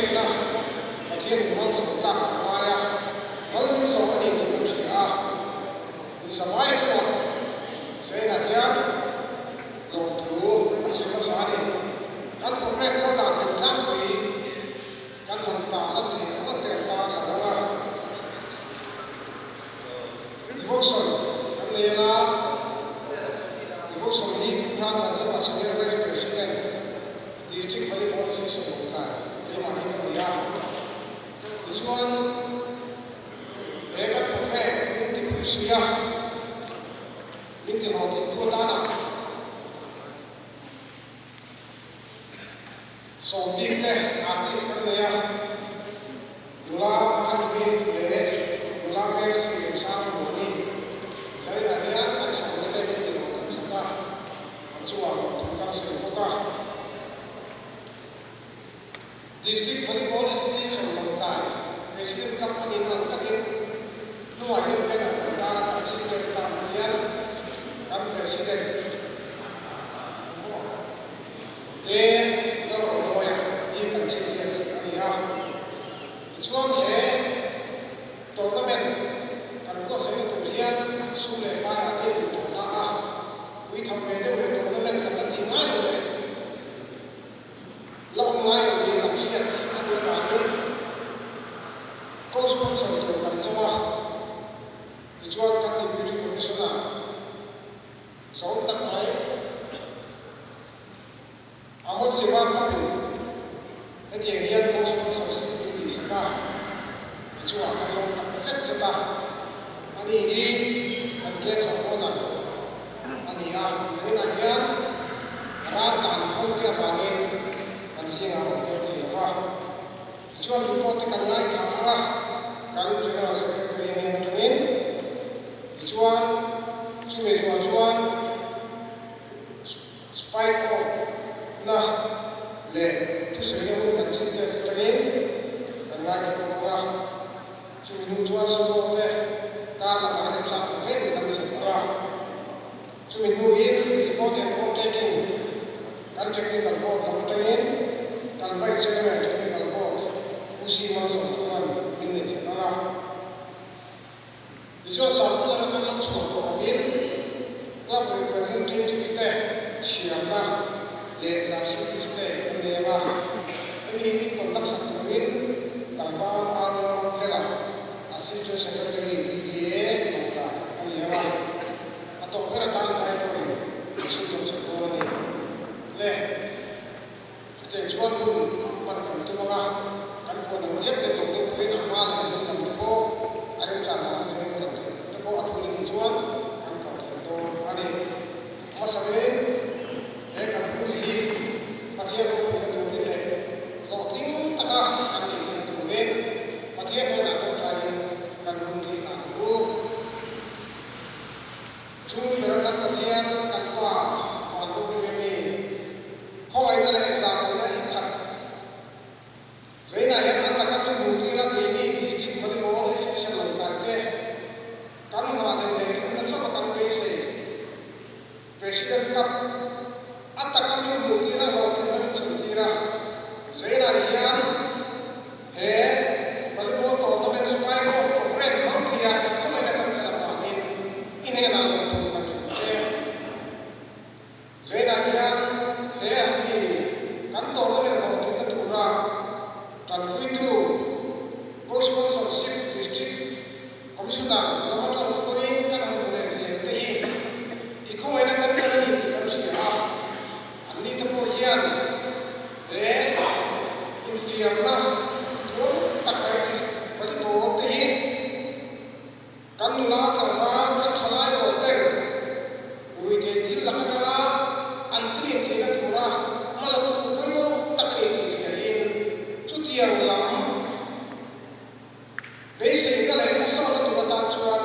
pekna Pathianin malsawm tlakah a ngai a, mal min sawm a ni tih kan hria a. Inzavai chuan Zainah hian lawmthu an sawi hmasa a ni. Kan programme kal dan tur tlangpui kan han tar lan thei ang ang te an tar lang ang a. Devotion kan nei ang a, Devotion hi Pu Hrangkanzawma Senior Vice President, District Volleyball Association Lawngtlai keimah hi ka ni a. Tichuan, he kan programme min ti pui sui a, min ti hlawhtling tu atana sawm bik te artist kan nei a, nula Alimi leh nula Mercy Remsang Muani Zarinah hian kan sawmna te min ti hlawhtling sak a, an chungah lawmthu kan sawi bawk a. District Volleyball Association Lawngtlai President Cup a nih ang takin hnungah hian banner kan tar a, kan Chief Guest danah hian kan President te Lalromoia hi kan Chief Guest a ni a. Tichuan he tournament kan buatsaihna tur hian sum leh paiah te inthawhna a puitham ve deuh leh tournament kan la tih ngai lo leh La awm ngai lo niin kan hriat thin a nih avangin co-sponsor tur kan zawng a, tichuan kan Deputy Commissioner zawng tak mai Amol Srivastava-in hetiang hian co-sponsorship min tihsak a, a chungah kan lawm tak zet zet a, ani hi kan guest of honour a ni a, zaninah hian ral tlan ho te avangin kan zingah rawn tel thei lo va. Tichuan report te kan ngaithla ang a, kan General Secretary hnen atangin. Tichuan chumi zuah chuan Spike off na leh thusawina hun kan chhim test atangin kan ngaithla bawk ang a. Chumi hnu chuan sumo te kar lakah remchang ang zel kan chhuk ang a. Chumi hnuin report and vote taking kan technical board lam atangin kan Vice Chairman Technical Board Pu Si Malsawmtunga'n min neih sak ang a. Tichuan circular kan lo chhuah tawh angin Club Representative te chhiarna leh jersey display kan nei ang a, hemi hi min contact sak turin tlangval Arlo Ramfela, Assistant Secretary DVA Lawngtlai a ni ang a, a tawh ber atan tlai pawhin min chhunzawm sak dawn a ni. Le. Chutiang chuan hun hman kan tum ang a, kan puan ang diak diak lo deuh pawhin a hma leh a hnung lam te pawh a remchan dan a zirin kal theih te pawh a tul a nih chuan kan kal thei dawn a ni. Hmasa berin he kan hun hi Pathian ropuina turin leh hlawhtling taka kan neih theihna turin Pathian hnenah tawngtaiin kan hun hi hlan ang u. Chung bera kan Pathian kan Pa van ropui a mi, khawngaihna leh zahpuina i khat. Zainah hian a taka min hmuh tir a keini District Volleyball Association Lawngtlai te kan nghah leh leh rinna chauh a kan beisei. President Cup a taka min hmuh tir a hlawhtlinna min chhan tir a. Zainah hian he Volleyball Tournament Spyro Programme hmang thei a i khawngaihna kan chan avangin i hnenah lawmthu kan rin a che. Zainah hian he mi kan tournament hlawhtlinna tura tanpuitu co-sponsorship District Commissioner lam atang te pawhin kan han hmu leh zel te hi i khawngaihna kan chan a ni tih kan hria a. Anni te pawh hian he infiamna tuam tak mai ti volleyball te hi kan nula tlangval kan thalai rual ten ruihtheih thil lak atanga an film theihna tura hmalatu pawimawh tak a ni tih hriain chutiang lam beiseina leh hmasawnna tur atan chuan.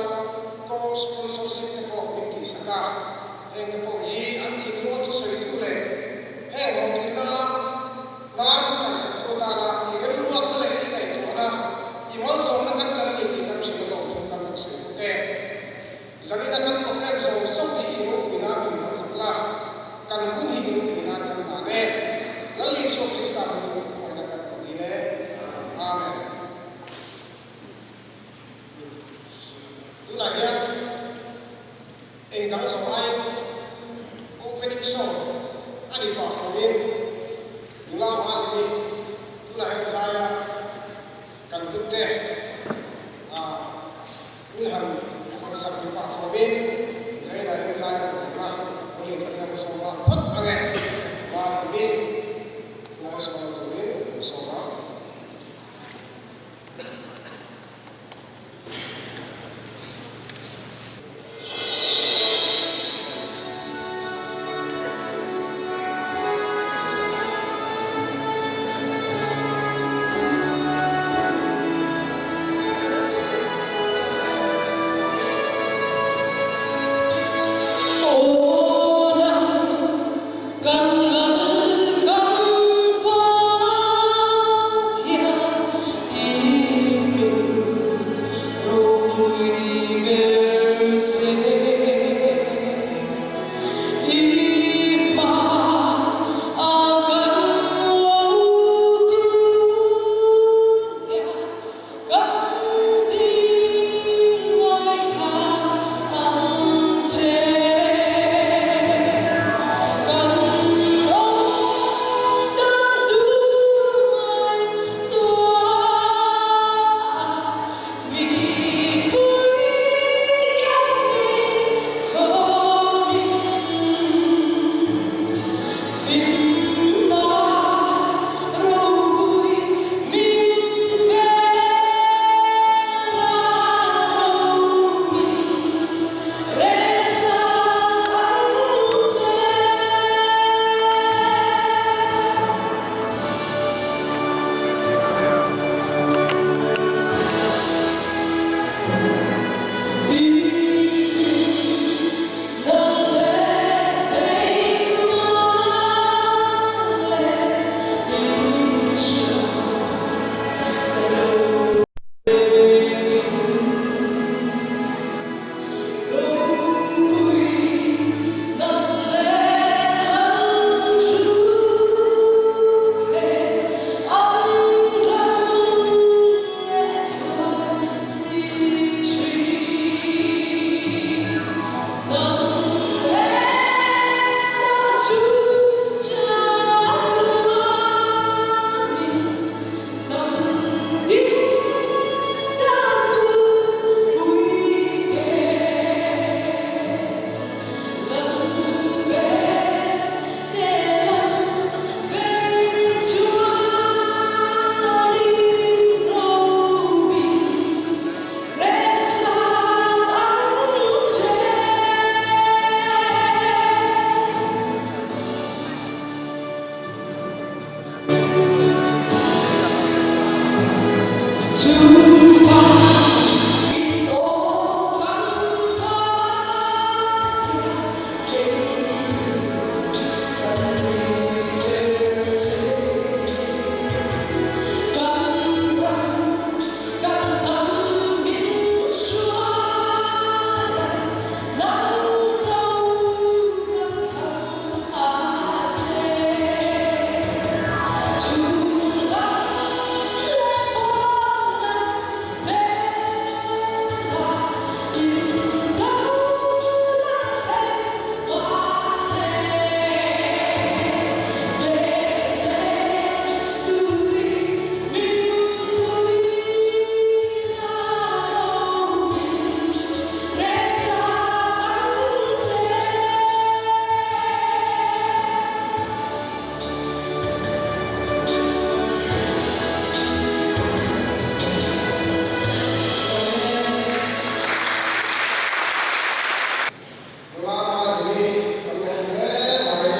Nula Mali kan lawm hle mai,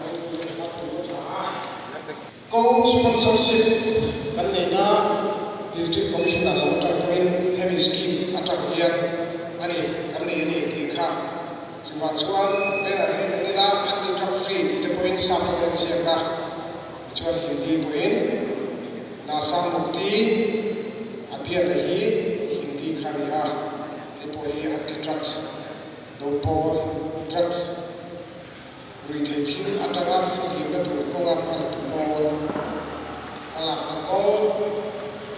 kan in ropui hla thu a tha a. Co-sponsorship kan neihna District Commissioner lam atang pawhin hemi scheme atang hian a ni kan nei a ni tih kha chuvang chuan banner hi en ila anti-drug free tih te pawhin sap rawng an ziak a, tichuan Hindi pawhin Nasa Mukti Abhiyan hi Hindi kha a ni a, hei pawh hi anti-drugs do pawl drugs. Ruithei thil atanga fihlimna tur kawnga hman a tu pawl a lakna kawng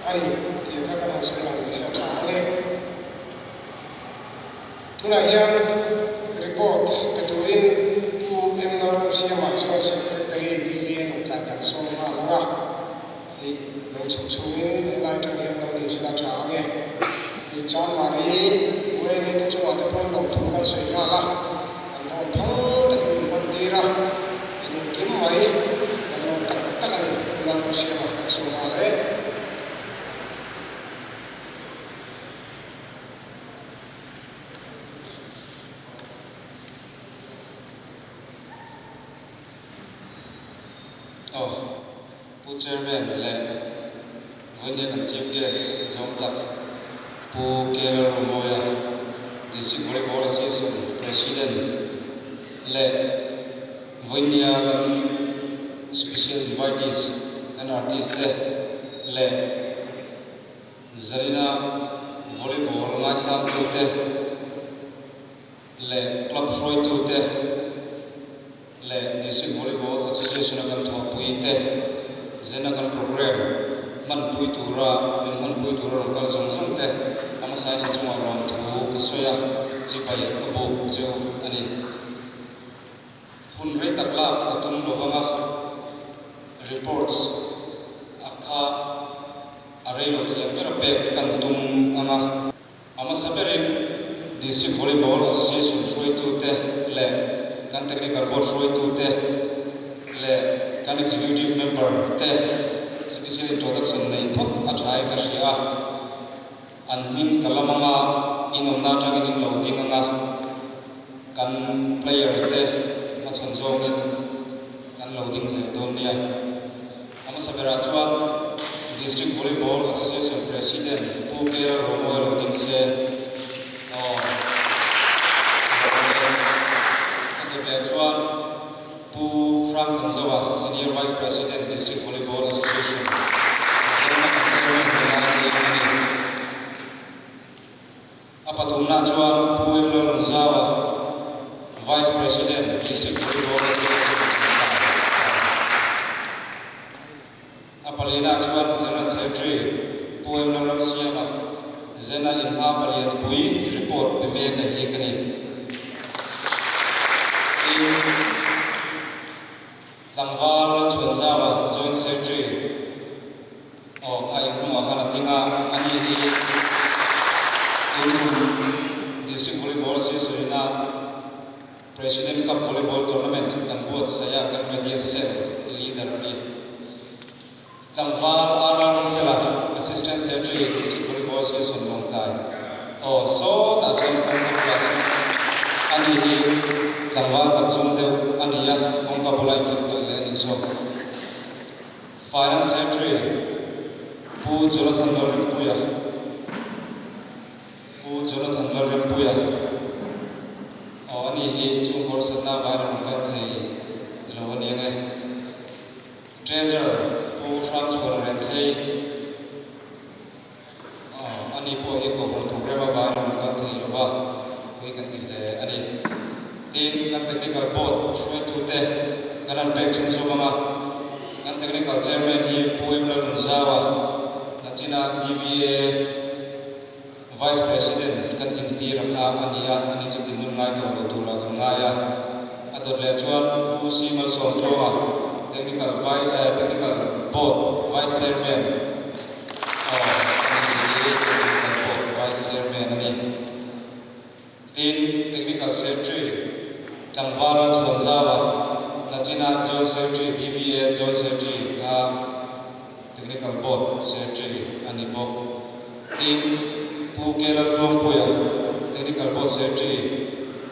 a ni tih kha kan han sawi lang ni se a tha ang e. Tunah hian report pe turin Pu M. Lalramsiama Zonal Secretary DVA Lawngtlai kan sawm nghal ang a, hei lo chhoh chhungin helai tang hian lo ni sela tha ang e. Hei Chanmari YLA te chungah te pawhin lawmthu kan sawi nghal a. An hawn phal takin min hman tir a, an engkim mai kan lawm tak tak a ni, Lalram siama kan sawi nghal e. Aw, Pu Chairman leh Vawinia kan Chief Guest zawng tak Pu K Lalromawia, District Volleyball Association President leh Vawinia kan Special Invitees kan artist te leh Zarina Volleyball ngaisangtute leh club hruaitute leh District Volleyball Association a kan thawhpui te zena kan program hmanpui tura min hmanpui tura rawn kal zawng zawng te a hmasa in inchungah lawmthu ka sawi a, chibai ka buk cheu a ni. Hun rei tak lak ka tum lovang a, reports a kha a rei lo thei ang ber a pek kan tum ang a. A hmasa berin District Volleyball Association hruaitute leh kan Technical Board hruaitute leh kan Executive Member te special introduction nei phawt a tha in ka hria a, an hming ka lam anga inawmna atangin in lo ding anga kan players te hmachhawn zawngin kan lo ding zel dawn nia. A hmasa berah chuan District Volleyball Association President Pu Kera Romawi lo ding se aw a lo awm e. A dep leh chuan Pu Hrang Thanzawa, Senior Vice President District Volleyball Association, Mizoram kan Chairman ni lai a ni a ni. A pathumna chuan Pu M. Lalrunzawa, Vice President, District Volleyball Association, A palina chuan General Secretary Pu M. Lalramsiama, Zena inhma palian pui report pe mek a hi ka ni. Tin, Tlangval Lalchhuanzawa, Joint Secretary, Aw, kha in hnungah khan a ding a, ani hi tun tum District Volleyball Association-a President Cup Volleyball Tournament kan buatsaih a, kan media cell leader a ni. Tlangval R Lalrungfela, Assistant Secretary, District Volleyball Association Lawngtlai. Aw, sawtah sawn kawngka bulah sawn ani hi tlangval zakzum deuh a ni a, kawngka bula inkilh tawih leh a nih zawk. Finance Secretary Pu. Pu Jonathan Lalrinpuia Pu Jonathan Lalrinpuia Aw ani hi chhungkaw harsatna avangin a rawn kal thei lo a ni ang e. Treasurer Pu Hrangchhuana Renthlei Aw ani pawh hi kohhran program avangin a rawn kal thei lo va, pui kan ti hle a ni. Tin, kan technical board hruaitute kan han pek chhunzawm ang a, kan technical chairman hi Pu M. Lalnunzaua, Nachina TVA Vice President kan dintir a kha a ni a, ani chu dinhmun ngai tawh lo turah kan ngai a. A dawt leh chuan Pu C. Malsawmtluanga, Technical Technical Board Vice Chairman, aw, ani hi Technical Board Vice Chairman a ni. Tin, Technical Secretary Tlangvala Chhuanzava, Nachina Joint Secretary TVA Joint Secretary kha Technical Board Secretary a ni bawk. Tin, Pu K. Laltluangpuia, Technical Board Secretary,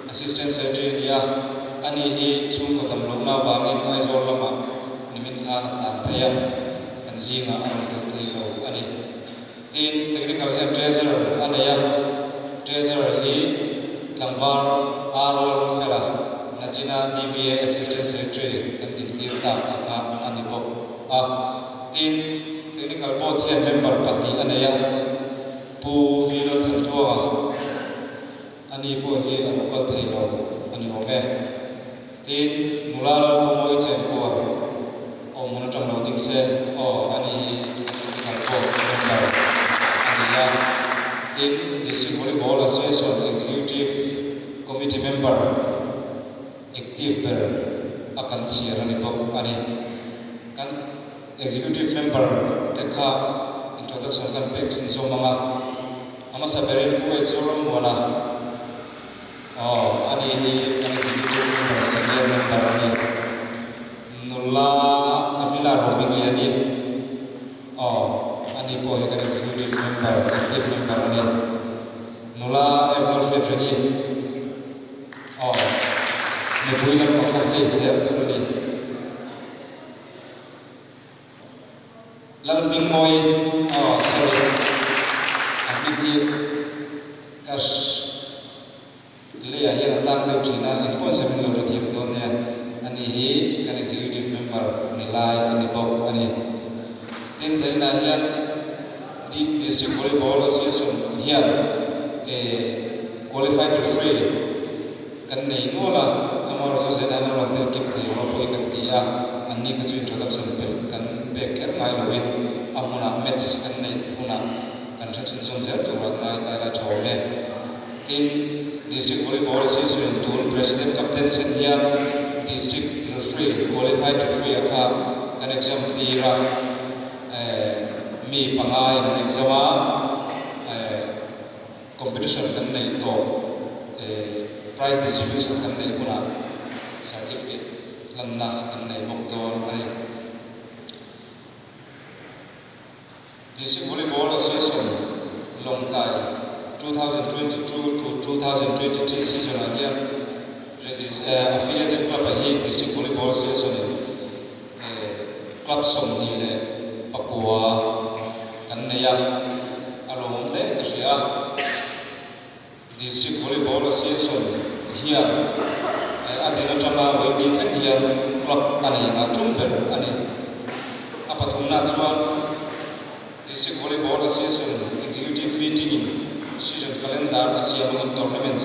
Assistant Secretary a ni a, ani hi chhungkaw dam lohna avangin Aizawl lamah nimin khan a tlan phei a, kan zingah a rawn tel thei lo a ni. Tin, Technical hian Treasurer a nei a, Treasurer hi tlangval R. Lalrungfela, Nachina TVA Assistant Secretary kan dintir tak a kha a ni bawk a. Tin, Technical Board hian member pahnih a nei a, Pu V. Lalthantluanga, ani pawh hi a lo kal thei lo a ni awm e. Tin, nula Lalkhawmawi Chenkual awm hmun atang lo ding se, aw, ani hi Technical Board member a ni a. Tin, District Volleyball Association Executive Committee member active ber a kan chhiar a ni bawk a ni. Kan Executive member te kha introduction kan pek chhunzawm ang a, a hmasa berin Pu H. Zorammuana, Aw, ani hi kan executive member, senior member a ni. Nula Emila Rohmingliani, aw, ani pawh hi kan executive member, active member a ni. Nula Eval Hriatrengi, aw, mipui lampang kha face zel tur a ni. Lalhmingmawi, aw sorry, a hming hi ka leiah hian a tang deuh thin a, engpawh se min lo hre thiam dawn nia, ani hi kan executive member ni lai a ni bawk a ni. Tin, Zainah hian District Volleyball Association hian qualified referee Kan nei nual a, amaherawhchu chu Zenan a rawn tel kim thei lo a pawi kan ti a, anni kha chu introduction pelh kan pek kher ngai lovin a hmunah match kan neih hunah kan hre chhunzawm zel tur a ngai ta ila tha awm e. Tin, District Volleyball Association tun President Captain chen hian District Referee, Qualified Referee a kha kan exam tir a, mi panga in an exam a, Competition kan neih tawh eh prize distribution kan neih hunah certificate hlanna kan nei bawk dawn a ni. District Volleyball Association Lawngtlai 2022 to 2023 season ah hian affiliated club ah hi District Volleyball Association in eh club 29 kan nei a, a lawmawm hle ka hria a. District Volleyball Association hian a din atanga vawi ni thleng hian club a nei ngah tum ber a ni. A pathumna chuan District Volleyball Association Executive Meeting in season calendar a siam angin tournament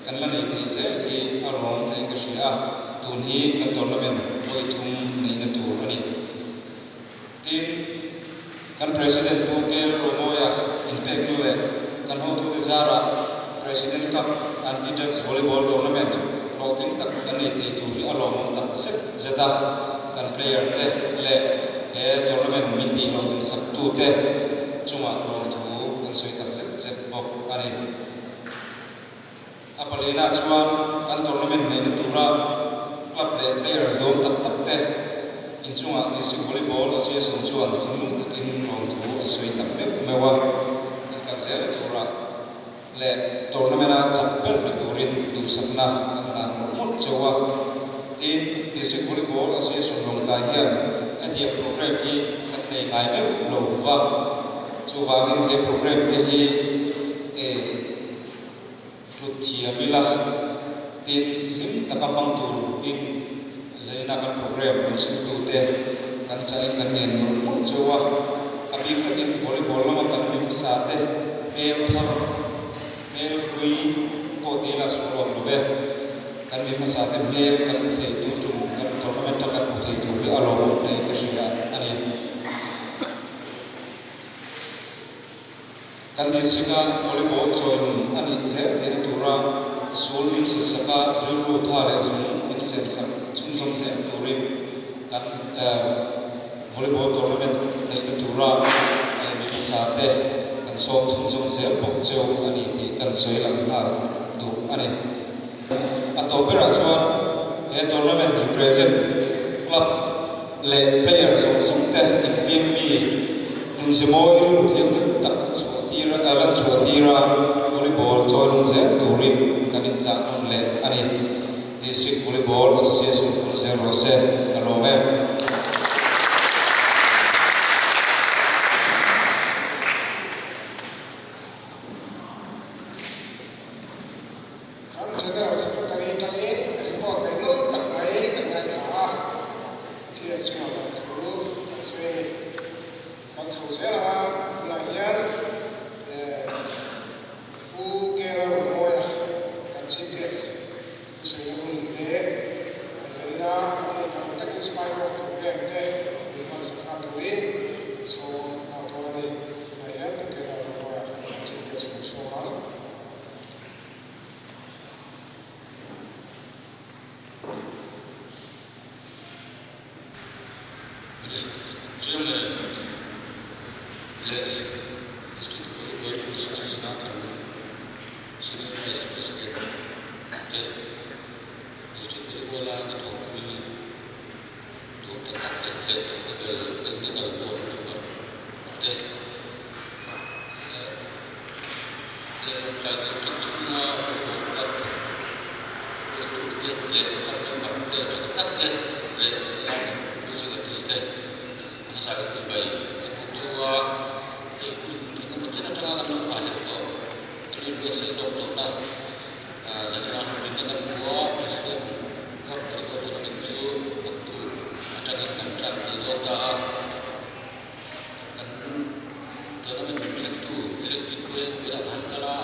kan la nei thei zel hi a lawmawm hle ka hria a, tun hi kan tournament vawi thum neihna tur a ni. Tin, kan President Pu KL Romawia inpekna leh kan hotute zarah President Cup Anti-Drugs Volleyball Tournament hlawhtling tak kan nei thei tur hi a lawmawm tak zet zet a, kan player te leh he tournament min tih hlawhtlin sak tute chungah lawmthu kan sawi tak zet zet bawk a ni. A palina chuan kan tournament neihna tura club leh players dawm tak tak te inchungah District Volleyball Association chuan thinlung takin lawmthu a sawi tak meuh meuh a, inkal zelna tura leh tournament-a chak ber ni turin duhsakna kan hlan mawlh mawlh cheu a. Tin, District Volleyball Association Lawngtlai hian Hetiang program hi kan nei ngai meuh lo va, chuvangin he program te hi hlut thiam ila, tin hlim taka hmang turin zaina kan program rawn chhimtute kan chahin kan ngen mawlh mawlh cheu a, a bik takin volleyball lama kan mi hmasa te hmel thar, hmel hlui pawh ti ila sual awm lo ve. Kan mi hmasa te hmel kan hmu thei tur tum kan tournament a kan hmu thei tur hi a lawmawm hle ka hria a ni. Kan district a volleyball chawi nun a nih zel theihna tura sul min silsak a rilru tha leh zung min sensak chhunzawm zel turin kan volleyball tournament neihna tura mi hmasa te kan sawm chhunzawm zel bawk cheu a ni tih kan sawi lang nghal duh a ni. A tawp berah chuan he tournament represent club leh player zawng zawng te infiam mi nunze mawi rilru thianghlim tak chhuah tir a lan chhuah tir a volleyball chawi lung zel turin kan inchah hmun leh a ni. District Volleyball Association vul zel rawh se, ka lawm em. Kan General Secretary atangin report ngaihnawm tak mai kan ngaithla a, GS chungah lawmthu kan sawi a ni. Kan chho zel ang a, tunah hian Pu Kela Rawmawia kan Chief Guest chu sawina hun leh Zaina kan neih ang takin Spy Board program te min hmansak nghal turin kan sawm nghal dawn a ni. Tunah hian Pu Kela Rawmawia kan Chief Guest chu kan sawm ang. Chairman leh District Volleyball Association-a kan Senior Vice President te, District Volleyball-a ka thawkpui duhawm tak tak te leh Technical Technical Board member te leh Lawngtlai District chhunga Volleyball Club hruaitute leh kan member te tha tak tak te leh zirlai kan music artist te an zai chibai kan buk chu a, hei hun engemaw chen atanga kan lo nghahhlelh tawh kan inbuatsaih lawk tawhna zanina hlawhtlinna kan hmu a, President Cup Volleyball Tournament chu naktuk atangin kan tan thei dawn ta a. Kan tournament min thlentu Electric Veng velah khan kal a,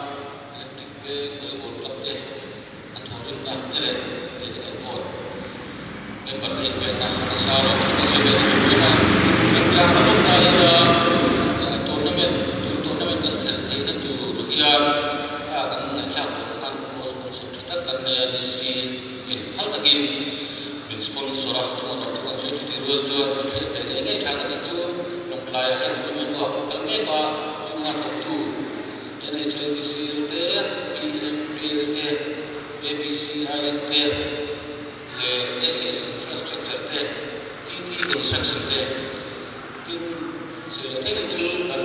Electric Veng volleyball club te an thawhrimna te leh technical board member te inpekna a nasa lo tih kan sawi ve duh hrim a. Kan chang a lawk na ila tournament tun tournament kan khelh theihna tur hian a kan ngaihthlak loh khan pro sponsor tha tak kan nei a, DC in phal takin min sponsor a, chunga lawmthu kan sawi chutih rual chuan kan hriat ve ngei ngei tha ka tih chu Lawngtlaiah heng hun a nuak kal mek a, chunga thawktu NHIDCL te, PMPL te, ABCI te leh SS Infrastructure te, TT Construction te tin sawi lo theih loh chu kan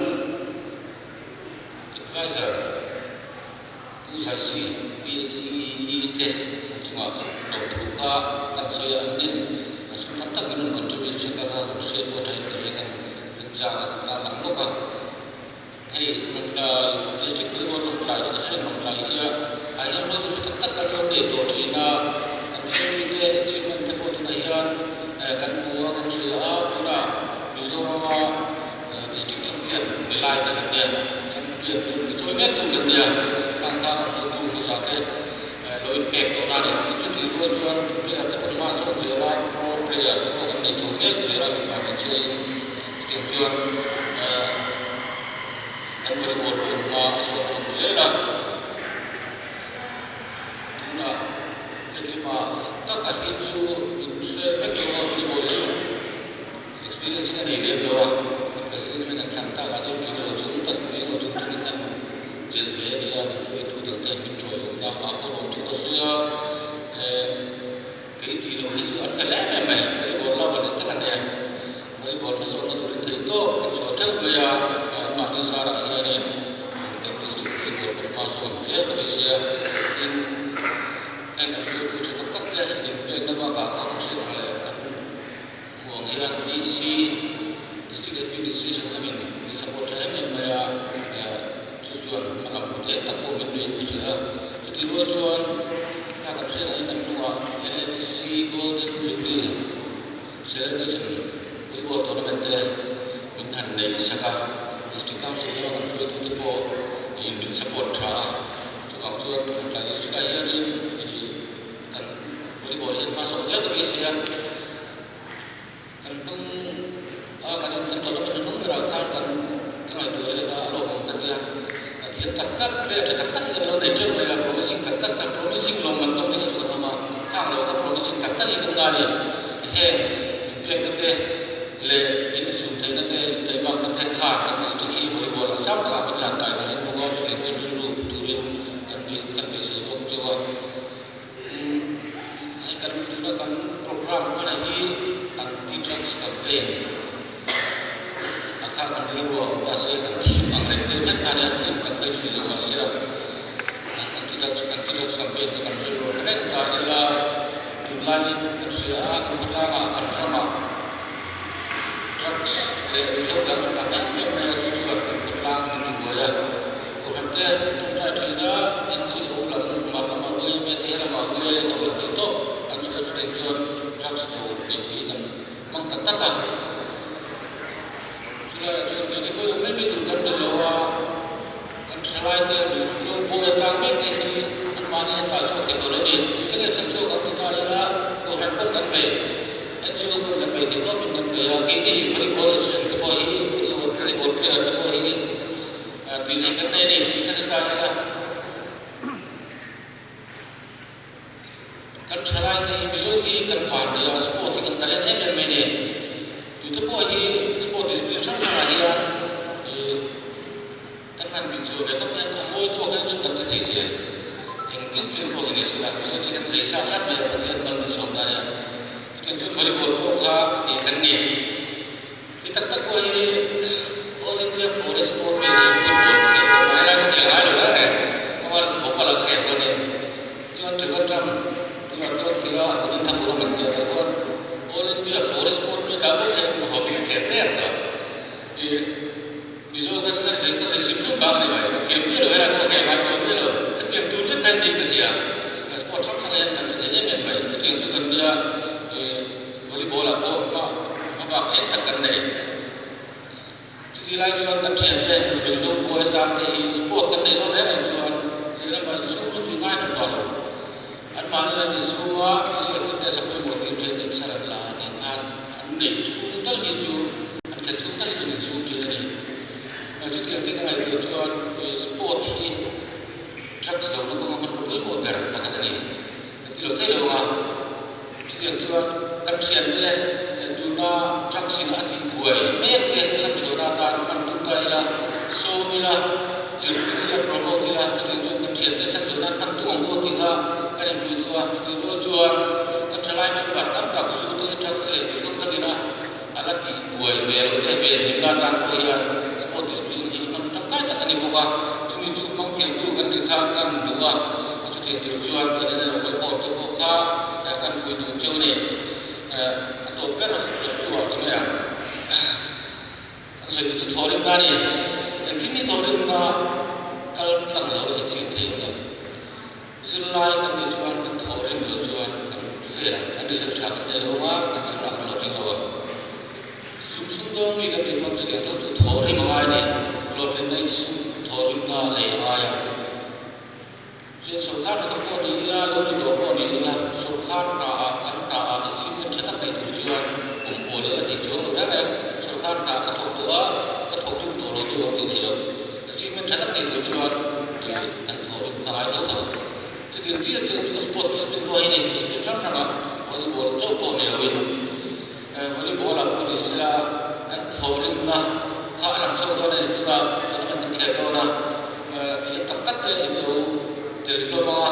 advisor Pu Zaisi, PHCEE te an chungah lawmthu kha kan sawi a, an nen a sum tam tak min rawn contribute chhek a kha kan hriat pawh thain ka hria kan rinchang a kan tarlang bawk a. Hei Lawngtlai District Volleyball Lawngtlai Association Lawngtlai hi a ah hian rualtu tha tak tak kan lo nei tawh thin a, kan hruaitute achievement te pawh tunah hian kan hmu a kan hria a, tunah Mizorama District Champion ni lai kha kan nia, Champion tur ni chawi mek tur kan nia, khang kha kan hotu hmasa te lo inpek tawh na a ni. Tin chutih rual chuan kan player te pawh hma sawn zel a, pro player te pawh kan nei chho mek zel a, mipa hmeichhia in chutiang chuan kan volleyball pawh in hma a sawn chho zel a. Tunah hei keimah taka hi chu min hre vek lo a volleyball hi. Experience in a nei lem lo a, kan president hian an thlan tak ah chuan tling lo chung tak tling lo chung chungin kan chelh ve a ni a, kan hruaitu dang te min thawi awm na ah pawh lawmthu ka sawi a, eh kei tih loh hi chu an fel em em mai, volleyball lover dik tak an ni a, volleyball hmasawnna turin thei tawp an chhuah theuh mai a, anmahni zarah hianin kan district volleyball kan hma sawn zel ka beisei a, tin heng kan hruaitu tha tak tak te inpekna bakah kha kan hriat ang leh kan. Hmuh ang hian DC, District Administration lamin min support tha em em mai a, chu chuan hma lam hun leh tak pawh min pe in ka hria a. Chutih rual chuan thla kan hriat ang hi kan hnungah LADC Golden Jubilee Celebration Volleyball Tournament te min han nei sak a, District Council lama kan hruaitute pawh min support tha a. Chuvang chuan Lawngtlai District ah hianin kan volleyball hian hma sawm zel ka beisei a, kan hnung a kan in kan tournament a hnung berah khan kan ka ngaihtuah leh a a lawmawm ka ti a, thiam tak tak player tha tak tak hi kan lo nei teuh mai a, promising tak tak kha promising lawmman dawng te kha chu kan awm a, khang lo kha promising tak tak hi kan ngai a ni, heng inpekna te leh inchhun theihna te intaimakna te khan kan district hi volleyball a sang takah min lan kai ka ring bawk a, chutiang chuan rilru turin kan kan beisei bawk chauh a. Hei kan tuna kan program hmana hi anti-drugs campaign a kha kan rilru a awm ta se kan theme ang reng deuh hlek kha nia theme tak phei chu ni lo mahse anti-drugs anti-drugs campaign kha kan rilru hre reng ta ila tunlaiin kan hria a kan khawtlangah kan ramah drugs leh ruihhlo dang an tam em em mai a chu chuan kan khawtlang min tibuai a. Kohhran te tawngtai thin a, NGO lam mar lama uaime te helamah uai leh ka awih thei tawp an chhuah chu reng chuan drugs do mipui kan hmang tak tak a. Chulaiah chuan keini pawh awm mai mai tur kan ni lo a, kan thalai te ruihhlo bawi atang mek te hi anmahni an tah chhuak thei tawh lo a ni. Tute nge chhan chhuak ang ti ta ila Kohhran pawn kan bei, NGO pawn kan bei thei tawpin kan bei a, keini volleyball association te pawh hi volleyball player te pawh hi Tih theih kan nei a ni tih kha ti ta ila, kan thalai te hi Mizo hi kan van nia, sport hi kan talent em em mai a ni. Tute pawh hi sport discipline hrang hrangah hian kan han dinchhuah ve tawp hian a mawi tawk hian chuan kan ti thei zel. Eng discipline pawh hi ni se la, Mizo te hi kan zei sa thlap mai a, Pathian mal min sawm dan a. Chutiang chuan volleyball pawh kha kan ni. Ti tak tak pawh hi All India Forest Sport Meet hi football ka khel tawh mai lai ka khel ngai lo reng reng. Amar chu Bhopal ah ka khel dawn e. Chuan Trivandrum tunah chuan Kira Ananthapuram an tia tah chuan All India Forest Sport Meet ah pawh hian ho hi ka khel der ta. I Mizo kan kan zir ka zir hrim hrim vang a ni mai. Ka thiam miah lo helai pawh ka khel ngai chuang miah lo. Ka thiam tur vek kha ni ka hria. Sport hrang hrang hian kan ti thei em em mai. Chutiang chu kan nia i Volleyball ah pawh hma hma bak eng tak kan nei. Chutih lai chuan kan thiante ruihhlo buai atan te hi sport kan nei dawn reng reng chuan lehlam ah insum lut hi ngai hman tawh lo. An mahni an insum a, physical fitness a pawimawh tiin ṭhen exer an la a nih khan an nei chhung tal hi chu an khelh chhung tal hi chu an insum ṭhin a ni. Chutiang te ka ngaihtuah chuan sport hi drugs lohna kawnga hmanraw pawimawh ber pakhat a ni. Kan ti lo thei lo ang a. Chutiang chuan kan thiante tuna drugs in a tihbuai mek te chhanchhuahna atan hman tum ta ila, sawm ila, zirtir ila, promote ila, chutiang chuan kan thiante chhanchhuahna an hman tum ang aw tih kha kan infuih duh a. Chutih rual chuan kan thalai member tam tak zu te, drugs te leh ruihhlo dangina a la tihbuai ve loh te venhimna atan pawh hian sport discipline hi hman tangkai tak a ni bawk a, chumi chu hmang thiamtu kan nih kha kan duh a, chutiang tur chuan zanin a lo kal khawm te pawh kha kan fuih duh cheu a ni. A tawp ber tawp tu ah ka mai ang. Kan sawi duh chu thawhrimna a ni. Engtin nge thawhrimna kal tlang lo achieve theih ang lo? Zirlai kan nih chuan kan thawh rim loh chuan kan fail ang, kan result tha kan nei lo ang a, kan zirna kan lo tling lo ang. Sum sum dawng mi kan nih pawn chutiang tho chu thawh rim a ngai a ni, hlawhtlinna in sum thawh rimna lei a ngai a. Chuan sawrkar hnathawk pawh ni ila, lo ni tawh pawh ni ila, sawrkar hna ah kan hna ah achievement tha tak nei tur chuan kum pawl a la thei chuang lo reng reng. Sawrkar hna ka thawk tawh a, ka thawk rim tawh lo deuh ang tih theih loh. Achievement tha tak nei tur chuan kan thawh rim kha ngai tho tho. Chutiang chiah chiah chu sport discipline pawh hi ni, discipline hrang hranga volleyball chauh pawh ni loin volleyball ah pawh ni sela kan thawh rimna kha a lang chauh dawn a ni. Tunah tournament kan khel dawn a, thiam tak tak te in lo tel hlawm ang a,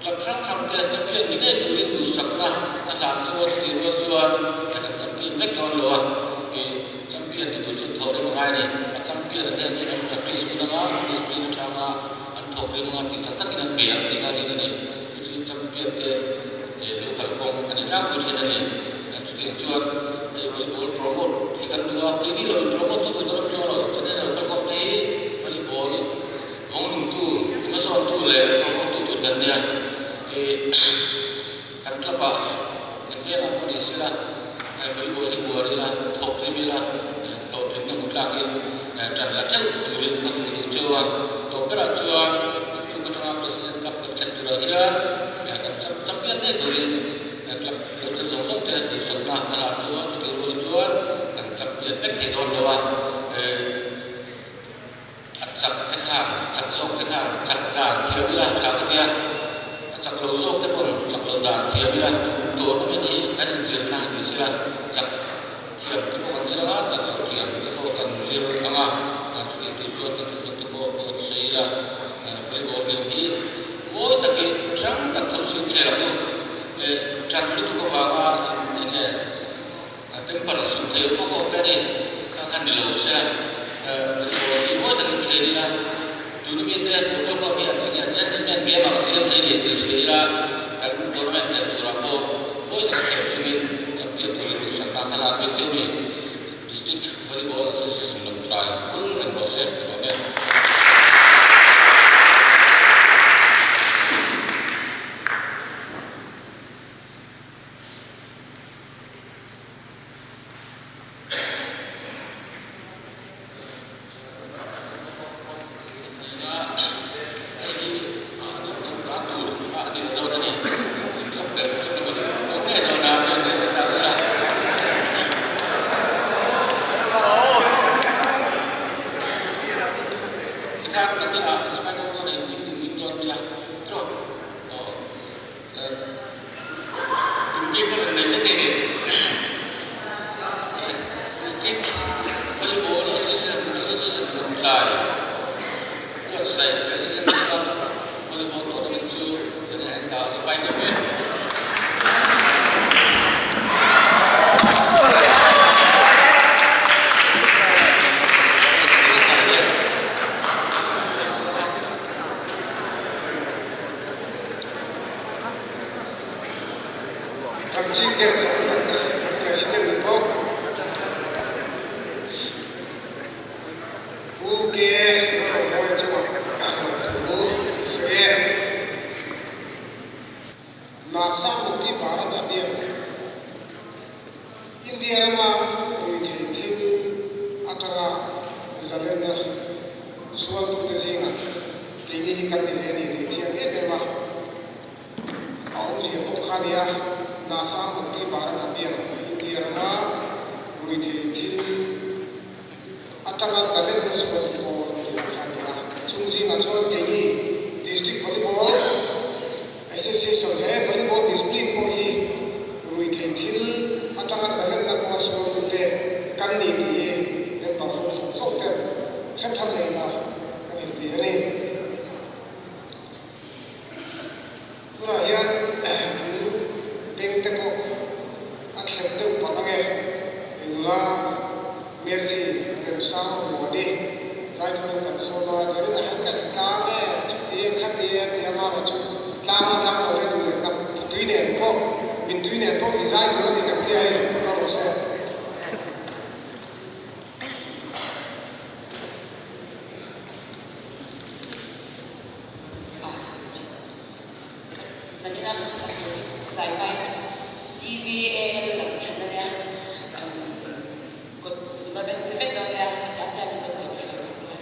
club hrang hrang te champion ni ngei turin duhsakna ka hlan chu a, chutih rual chuan kan champion vek dawn lo a. Champion ni tur chuan thawh rem a ngai a ni. A champion a te hian chuan an practice hun anga, an discipline a tha anga, an thawk rem anga tih tak takin an bei ang tih kha a rit a ni. Chu chu champion te lo kalkawng a ni tlangpui thin a ni. Chutiang chuan. Hei volleyball promote hi kan duh a, keini lo in promote tu tur kan awm chuang lo, channel lo kalkhawm te hi volleyball vawng nungtu, timasawntu leh promote tu tur kan nia. Ih kan club ah kan vengah pawh ni sela volleyball hi uar ila, thawk rim ila, hlawhtlinna hmu tlakin tan la theuh turin ka fuh duh cheu a. Tawp berah chuan tuk atanga President Cup kan khelh turah hian kan champion ngei turin Club hotel zawng zawng te duhsakna ka hlan chu a, chutih rual chuan kan champion vek thei dawn lo a, a chak te khan, chak zawk te khan chak dan thiam ila tha ka tia, a chak lo zawk te pawn chak lo dan thiam ila tournament hi kan inzirna ni sela chak thiam te pawh kan zir anga, chak lo thiam te pawh kan zir anga, chutih tur chuan kan thuthlung te pawh buatsaih ila volleyball game hi mawi takin hrang tak tho chhung khel ang u. Ṭan lutuk avanga eng nge temper chhun thei lo pawh ka awm ve a ni. Kha khan ni lo se volleyball hi mawi takin khel ila, tuna mite local club hian eng nge gentleman game ah kan siam thei a ni tih hria ila, kan tournament khelh turah pawh mawi taka khel chungin champion turin duhsakna ka hlan vek cheu a ni. District Volleyball Association Lawngtlai hul reng rawh se ti rawh e. District Volleyball Association Lawngtlai buatsaih President's Cup Volleyball Tournament chu kan en ta a sipai lo ve. Kan Chief Guest zawng tak kan President ni bawk Pu K. Lalromawi chungah lawmthu kan sawi e. Nasa Mukti Bharat Abhiyan India rama ruihtheih thil atanga zalenna sualtute zingah keini hi kan ni ve a ni tih chiang em em a. A awmzia pawh kha nia, Nasa Mukti Bharat Abhiyan, India rama ruihtheih thil atanga zalenna sualtu pawl tihna kha a ni a. Chung zingah chuan keini District Volleyball Association he Volleyball Discipline pawh hi ruihtheih thil atanga zalenna kawnga sualtute kan ni tih hi member ho zawng zawng ten hre thar leh ila kan inti a ni. Tunah hian in beng te pawh a thlep deuh palh ang e, tih nula Mercy Remsang Muani zaithurin kan sawn a, zanin ah hian ka ri tlang e, chuti e khati e tih amaherawh chu tlang a tlang lo leh duh leh hnap tui nen pawh mittui nen pawh i zai tur a ni kan tia hei lo kal rawh se. Zanina kan sak tur hi ka zai hmain TVAL lam thlan a nia, kawt nula beng pui vek dawn nia, a thiam thiam in lo zai pui ve bawk nia.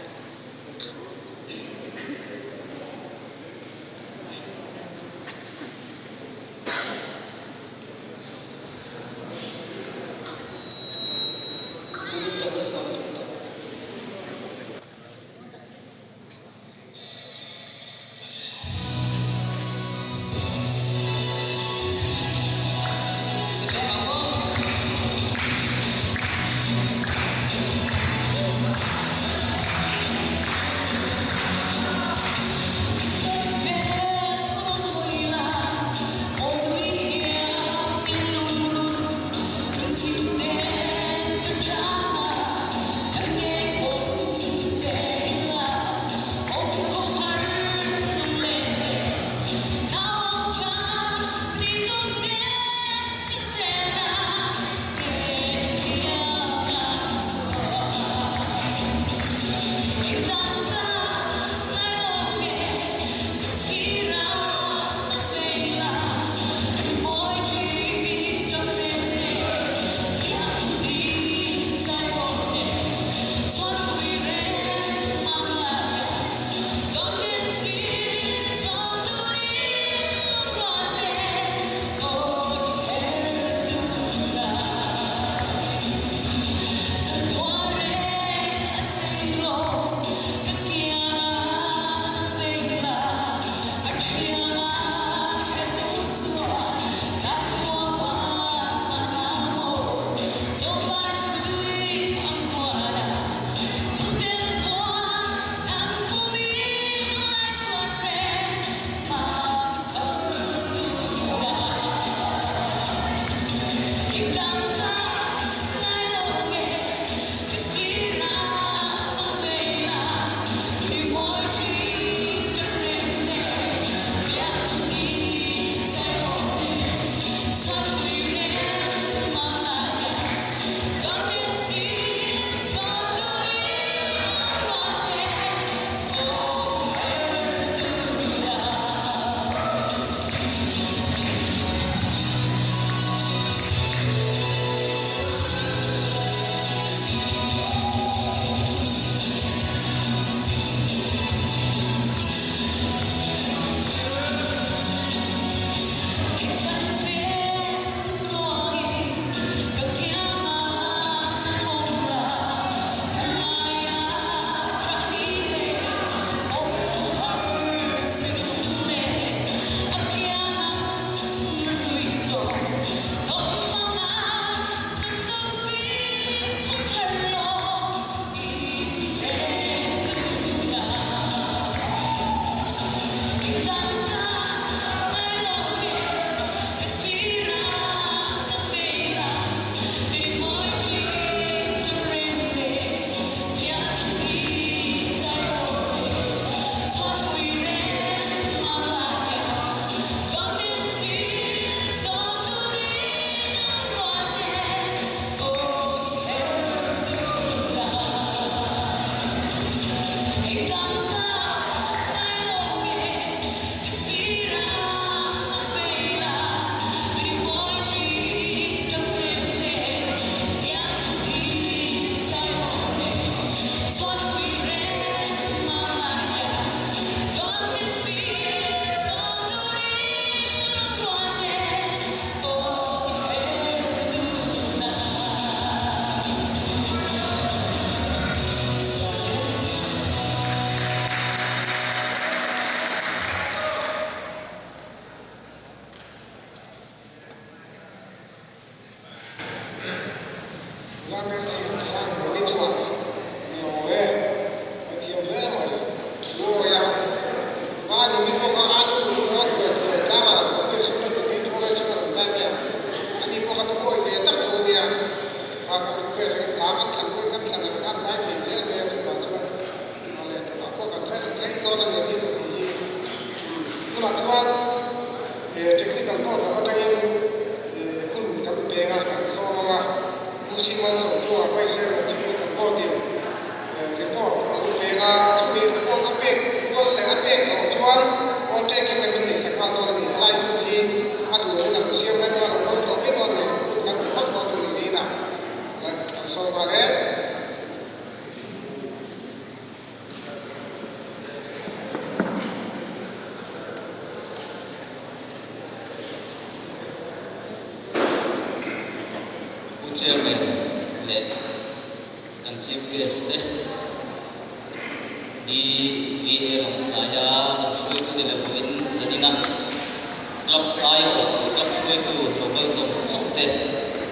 hruaitu local zawng zawng te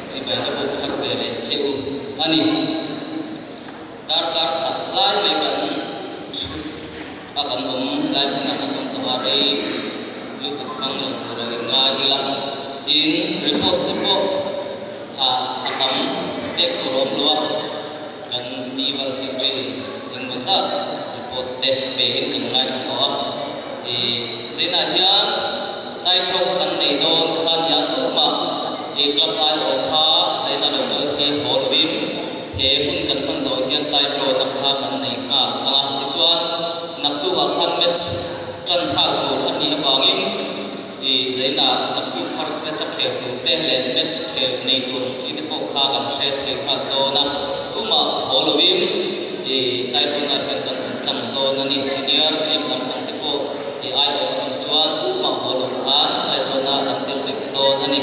chibai ka buk thar ve leh che u a ni. Darkar khat lai mai kan thut a kan awm lai hmunah kan awm tawh a, rei lutuk hmang lo tur a inngai ila. Tin, report te pawh a a tam pek tur a awm lo a, kan Dival Secretary in engmaw zat report te pe in kan ngaithla tawh a. Ih, Zainah hian title kha kan nei dawn kha nia tumah ih club aiawh kha Zaina lo kal hi haw lovin, He hun kan hman zawh hian taitrawna kha kan nei nghal ang a, tichuan naktukah khan match tan nghal tur a nih avangin i zaina naktuk first match a khel tur te leh match khel nei tur ang chi te pawh kha kan hre thei nghal dawn a, tumah haw lovin i taitrawna hian kan awm tlang dawn a ni. Senior team lampang te pawh i aiawh kan awm chuan tumah haw lo khan taitrawna kan tel vek dawn a ni.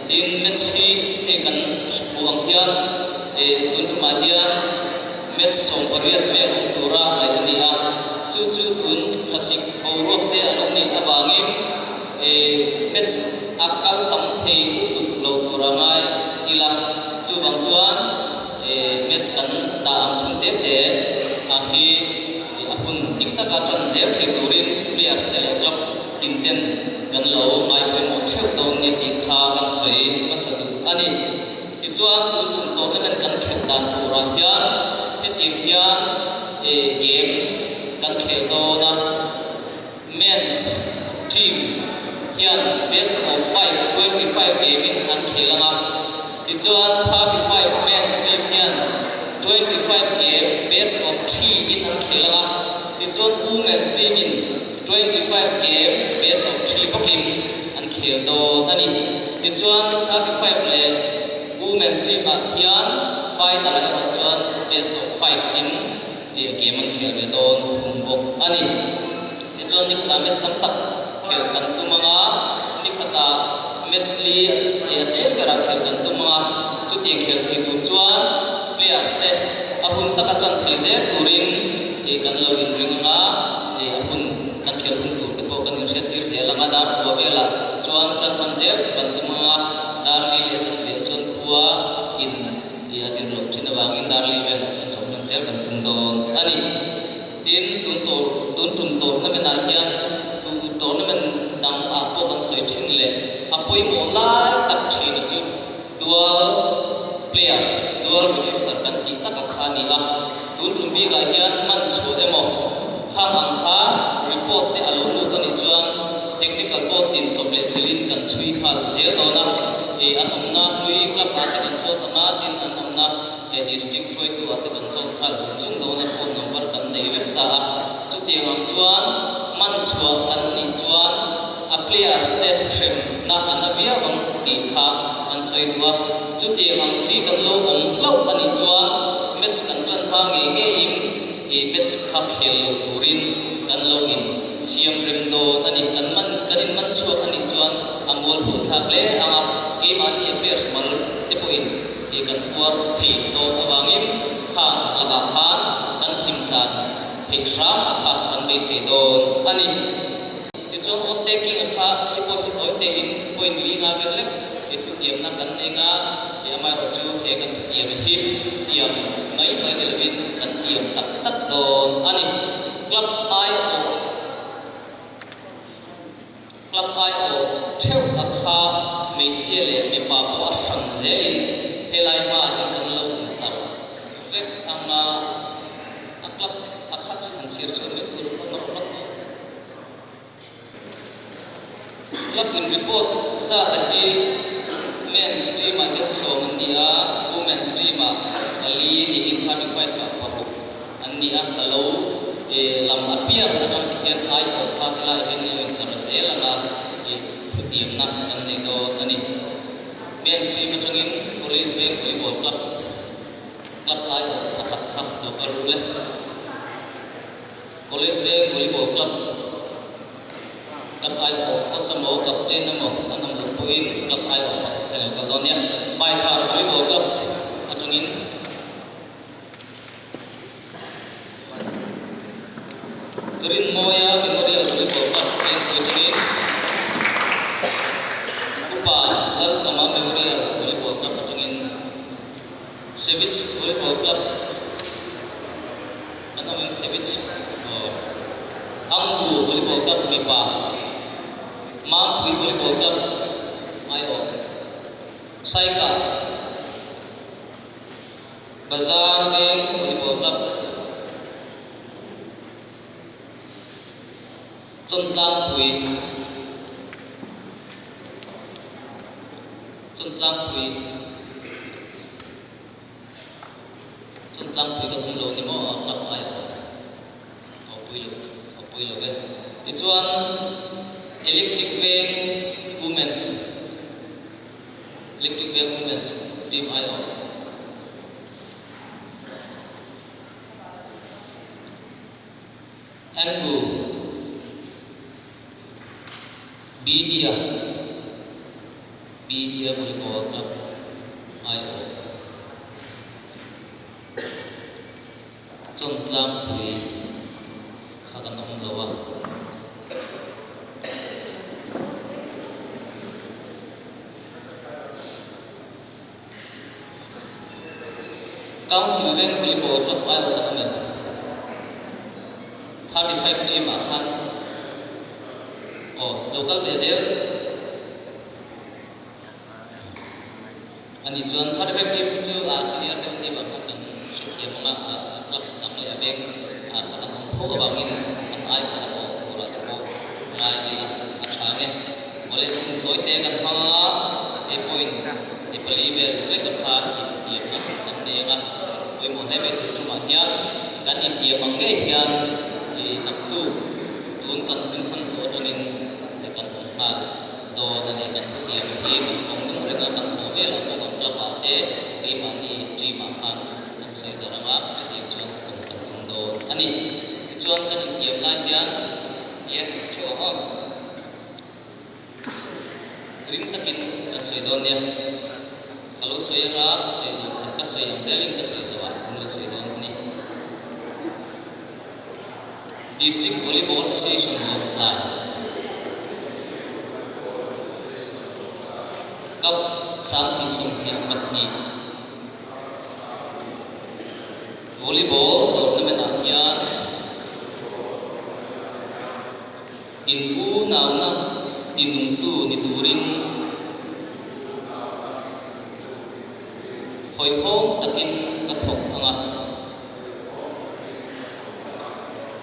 Tin, match hi hei kan hmuh ang hian tun tumah hian match 18 vel awm tura ngaih a ni a, chu chu tun thlasik boruak te a lo nih avangin match a kal tam thei lutuk lo tura ngai ila, chuvang chuan match kan dah ang chhung te te a hi a hun dik taka tan zel thei turin players te leh club tin ten kan lo ngai pawimawh theuh dawn nia tih kha kan sawi hmasa duh a ni. Tichuan tun tum tournament kan khelh dan turah hian hetiang hian game kan khel dawn a, men's team hian best of five, 25 game in an khel ang a, tichuan 35 men's team hian 25 game best of three in an khel ang a, tichuan women's team in 25 game best of three bawkin an khel dawn a ni. Tichuan 35 leh women's team ah hian final ah erawh chuan best of five in game an khel ve dawn thung bawk a ni. Tichuan nikhatah match tam tak khelh kan tum ang a, nikhatah match li a tlem berah khelh kan tum ang a, chutiang khel thei tur chuan players te a hun taka tan thei zel turin kan lo inring ang a, a hun kan khelh hun tur te pawh kan inhriattir zel ang a, dar kua velah chuan tan hman zel kan tum ang a, dar li leh chan leh chuan khua in a zir loh thin avangin dar li velah chuan zawh hman zel kan tum dawn a ni. Tin, tun tur tun tum tournament ah hian tu tournament dang ah pawh kan sawi thin leh a pawimawh lai tak thin a chu dual players, dual register kan tih tak a kha a ni a. Tun tum bik ah hian man chhuah emaw khang ang kha report te a lo lut a nih chuan technical board in chawp leh chilh in kan chhui nghal zel dawn a. Ih an awmna hlui club ah te kan zawt ang a, tin an awmna He district hruaitu ah te kan zawt nghal zung zung dawn a, phone number kan nei vek sa a, chutiang ang chuan man chhuah kan nih chuan a players te hremna a na viau ang tih kha kan sawi duh a, chutiang ang chi kan lo awm hlauh a nih chuan match kan tan hma ngei ngeiin i match kha khel lo turin kan lo in siam rem dawn a ni, kan man kan in man chhuak a nih chuan a mualpho thlak hle ang a, keimahni a players mal te pawhin. Hi kan tuar thei dawn avangin khang lakah khan kan hlim tlan theih hram a kha kan beisei dawn a ni. Tichuan vote taking a kha hei pawh hi tawi tein point li nga vel lek i thutiamna kan nei nga, i amaherawh chu he kan thutiam hi tiam mai mai ni lovin kan tiam tak tak dawn a ni. Club aiawh. Club aiawh theuh a kha hmeichhia leh mipa pawh a hran zelin helai hmaah hian kan lo intlar vek ang a, a club a kha chhan chhiar chhuah mai tur kha mar hlawk lo. Club in report zata hi men's team ah hian 10 an ni a, women's team ah pali niin 35 ah paruk An ni a, ka lo lam apiang atang te hian aiawh kha helaiah hian ilo inthar zel ang a, i thutiamna kan nei dawn a ni. Men's team atangin College Veng Volleyball Club club aiawh pakhat kha lo kal ru le. College Veng Volleyball Club club aiawh coach emaw captain emaw an awm loh pawhin club aiawh pakhat kha ilo kal dawn nia. Paithar Volleyball Club atangin. Rinmawia Memorial Volleyball Club Vengpui atangin Upa Kan awm em Savage aw. Anggu Volleyball Club mipa, Mampui Volleyball Club aiawh, Saika, Bazar Veng Volleyball Club, Chawntlangpui, Chawntlangpui. Chuan tlangpui kan awm lo ni maw a club ai awm a pui lo a pui lo ve. Tichuan Electric Veng Women's Electric Veng Women's team ai awm. Angu Bidia Bidia Volleyball Club aiawh Chawntlangpui kha kan awm lo a. Council Veng Volleyball Club aiawh kan awm em? 35 team ah khan aw lo kal ve zel a nih chuan 35 team hi chu a senior deuh nih vang khan kan hrethiam ang a, club dang leh a veng ah kha kan awm tho avangin an ai kha kan awh turah te pawh ngai ila a tha ang e. Awle hun tawi te kan hmang ang a, hei pawhin hei pali vel lek a kha intiamna kan nei ang a, pawimawh hle mai tur tumah hian kan intiam ang ngei hian i naktuk tun kan hun hman zawh atangin kan awm nghal dawn a ni. Kan thutiam hi kan vawng nung reng a, kan haw velah pawh kan club ah te keimahni team ah khan kan sawi darh ang a, chutiang chuan hun kan tum dawn a ni. Tichuan kan intiam lai hian hian in theuh ang aw. Ring takin kan sawi dawn nia. Ka lo sawi anga ka sawi zawh ka sawi ang zelin ka sawi zawh ah an lo sawi dawn a ni. District Volleyball Association Lawngtlai Cup 2022 Volleyball Tournament ah hian In unauna tinungtu ni turin hawihhawm takin ka thawk ang a.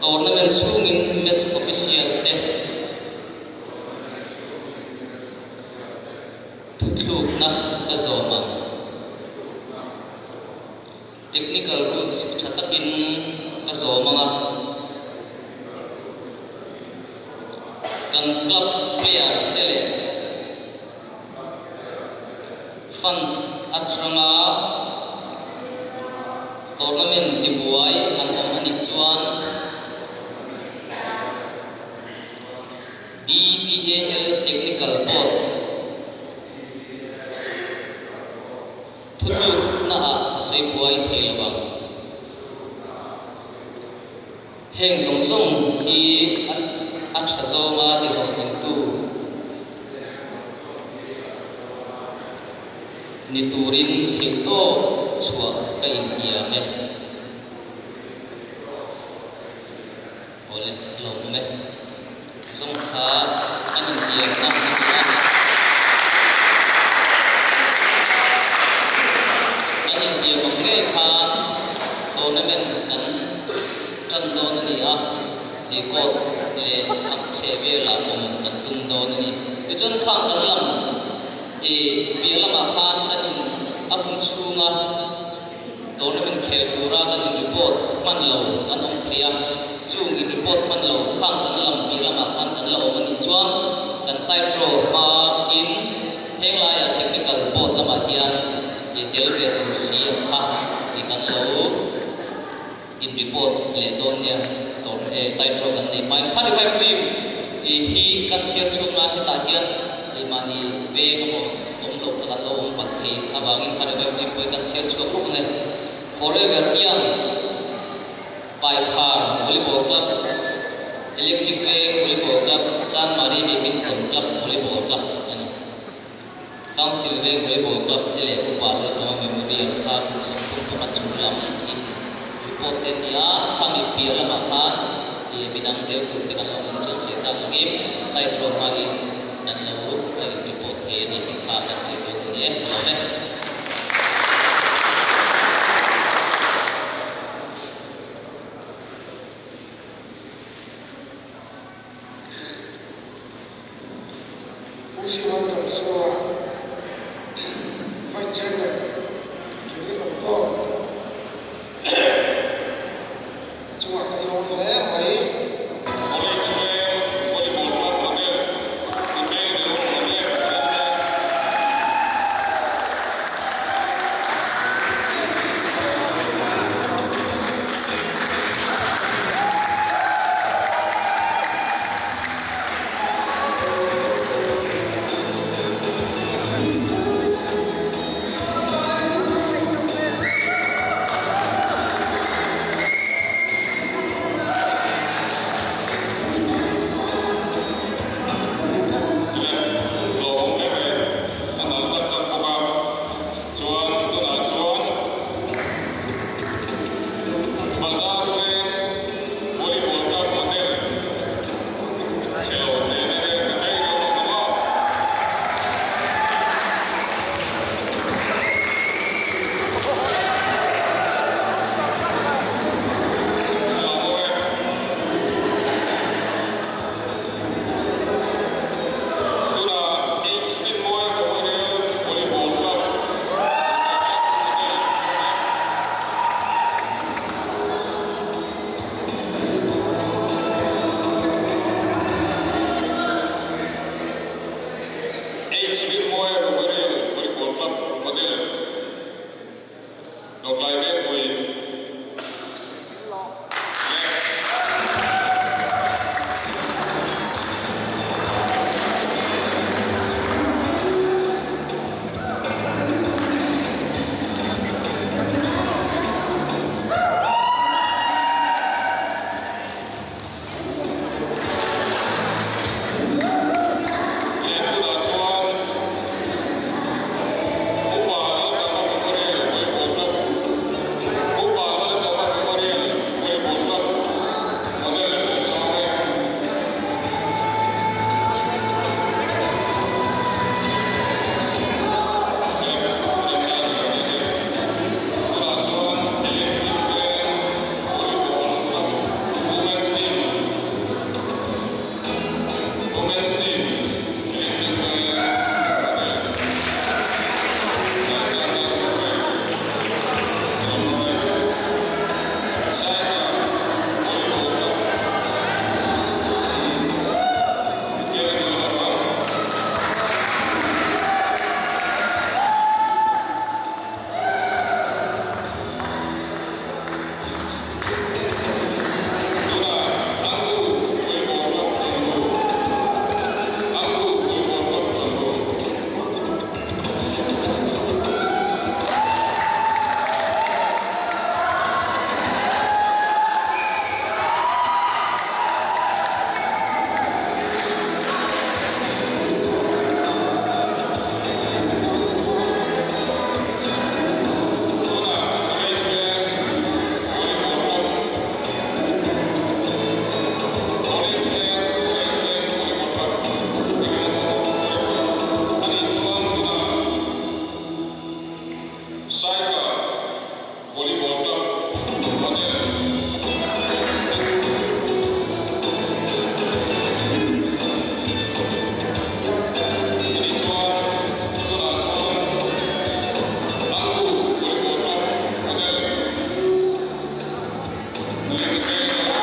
Tournament chhungin match official te thuthlukna ka zawm ang. Technical rules tha takin ka zawm ang a, kan club players te leh fans atanga tournament tibuai an awm a nih chuan DVAL Technical Board Thutlukna ah ka sawi buai thei lo ang. Heng zawng zawng hi a a tha zawnga ti hlawhtlingtu ni turin theihtawp chhuah ka intiam e. Awle, a lawmawm e. Zawng kha an intiamna a ni a. Kan intiam ang ngei khan tournament kan tan dawn a ni a, he court leh a chhe velah awm kan tum dawn a ni. Tichuan khang kan lam i piah lamah khan kan in a hun chhunga Tournament khel tura kan in report hman lo kan awm thei a, chung in report hman lo khang kan lam piah lamah khan kan la awm a nih chuan kan tight draw hma in heng laiah technical board lamah hian i tel ve tur si a kha i kan lo in report leh dawn nia tourn e tight draw kan nei hmain 35 team i hi kan chhiar chhung a hetah hian i mahni veng emaw awm loh kha kan lo awm palh thei avangin 35 team pawh hi kan chhiar chhuak bawk ang e. Forever Young Paithar Volleyball Club, Electric Veng Volleyball Club, Chanmari Badminton Club Volleyball Club a ni. Council Veng Volleyball Club te leh Upa Laltama Memorial kha kum 35 chung lam in report te a ni a, khami Slide show hmangin kan lo in report thei a ni tih kha kan sawi dawn a ni e. Ka lawm e. Pu Sivan Kamsua, Vice Chairman, Technical Board, a chungah kan lawm hle mai. College Veng Volleyball Club Model in veng leh awm awm e, College Veng. Lawm em em a nal zak zak bawk a, chuan tunah chuan Bazar veng volleyball club model chhe lo teh na vel ka veng lo ang aw. Tunah H Rinmawia Memorial Volleyball Club Hotel chhunga H Rinmawia Memorial Volleyball Club Model Lawngtlai Vengpui Leh tunah chuan Upa Laltama Memorial Volleyball Club, Upa Laltama Memorial Volleyball Club model kan chhang e. Leh remchang lo ni e. Tunah chuan Electric Veng Volleyball Club Women's Team, Women's Team Electric Veng model Zaizang Chan Saika Volleyball Club Kevin Lalawm. Tunah Angu Volleyball Club Chawngtu Angu Volleyball Club Chawngtu. Tunah College Veng Volleyball Club College Veng College Veng Volleyball Club Anih chuan tunah Saika Volleyball Club Model Anih chuan tunah chuan Angu Volleyball Club Model Lingte.